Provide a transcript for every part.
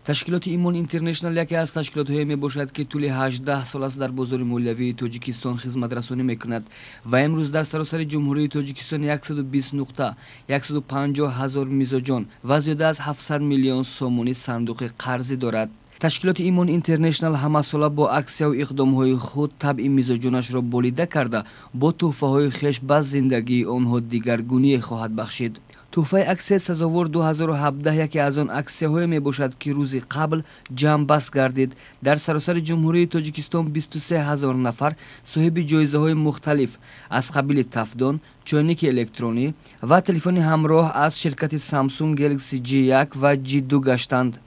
Ташкилоти Имон Интернешнал яке аз ташкилотҳое мебошад, ки тӯли 18 сол аст дар бозори молиявии Тоҷикистон хизматрасонӣ мекунад ва имрӯз дар саросари Ҷумҳурии Тоҷикистон 120 нуқта, 150 ҳазор мизоҷон ва зиёда аз 700 миллион сомонӣ сандуқи қарзӣ дорад. Ташкилоти Имон Интернешнал ҳамасола бо аксияву иқдомҳои худ табъи мизоҷонашро болида карда, бо тӯҳфаҳои хеш ба зиндагии онҳо дигаргуние хоҳад бахшид. Тӯҳфаи аксияи Сазовор 2017 яке аз он аксияҳое мебошад, ки рӯзи қабл ҷамъбаст гардид. Дар саросари Ҷумҳурии Тоҷикистон 23 ҳазор нафар соҳиби ҷоизаҳои мухталиф аз қабили тафдон, чойники электронӣ ва телефони ҳамроҳ аз ширкати Samsung Galaxy J1 ва J2 гаштанд.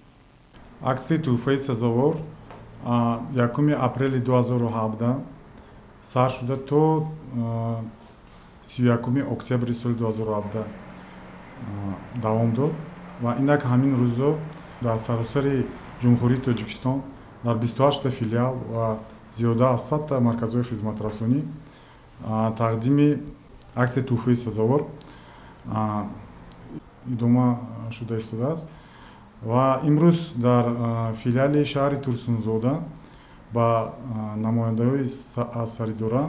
Аксияи тӯҳфаи Сазовор 1 апрели 2017 сар шуда то 31 октябри соли 2017 давом дод ва инак ҳамин рӯзо дар саросари Ҷумҳурии Тоҷикистон дар 28 филиал ва зиёда аз 100 марказҳои хизматрасонӣ тақдими аксияи тӯҳфаи Сазовор идома шуда истодааст. Ва имрӯз дар филиали шаҳри Турсунзода ба намояндаҳои аз саридора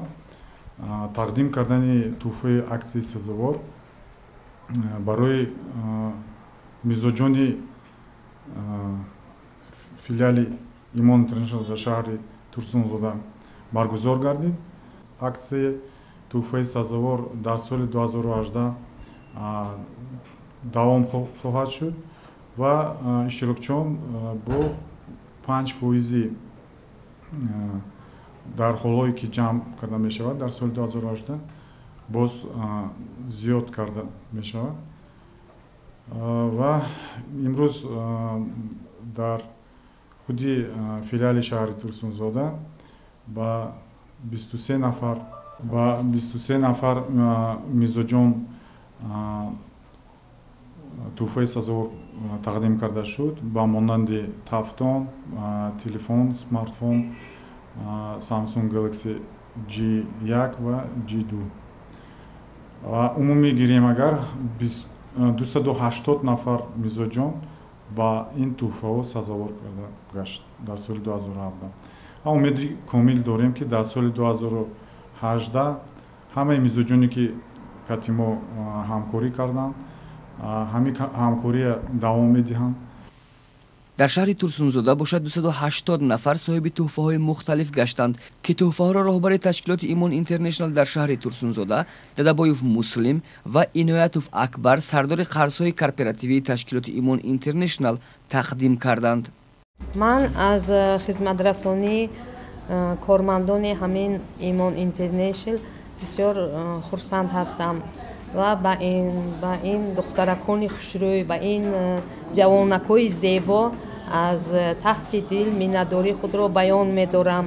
тақдим кардани тӯҳфаи аксияи Сазовор барои мизоҷони филиали Имон Интернешнал дар шаҳри Турсунзода баргузор гардид. Аксияи тӯҳфаи Сазовор дар соли 2018 давом хоҳад шуд ва иштирокчиён бо 5% дар ҳолҳое, ки ҷамъ карда мешавад, дар соли 2018 боз зиёд карда мешавад. Ва имрӯз дар худи филиали шаҳри Турсунзода ба 23 нафар мизоҷон тӯҳфаи Сазовор тақдим карда шуд, ба монанди тафтон, телефон, смартфон Samsung Galaxy J1 ва J2. Ва умумӣ гирем агар, 280 нафар мизоҷон ба ин тӯҳфаҳо сазовор карда гашт дар соли 2017. Умеди комил дорем, ки дар соли 2018 ҳамаи мизоҷоне, ки кати мо ҳамкорӣ карданд, ҳамин ҳамкория давом медиҳанд. Дар шаҳри Турсунзода бошад, 280 нафар соҳиби тӯҳфаҳои мухталиф гаштанд, ки тӯҳфаҳоро роҳбари ташкилоти Имон Интернешнал дар шаҳри Турсунзода Дадабоев Муслим ва Иноятов Акбар, сардори қарзҳои корпоративии ташкилоти Имон Интернешнал, тақдим карданд. Ман аз хизматрасонии кормандони ҳамин Имон Интернешнал бисёр хурсанд ҳастам ва ба ин духтаракони хушрӯй, ба ин ҷавонакҳои зебо аз таҳти дил миннатдории худро баён медорам.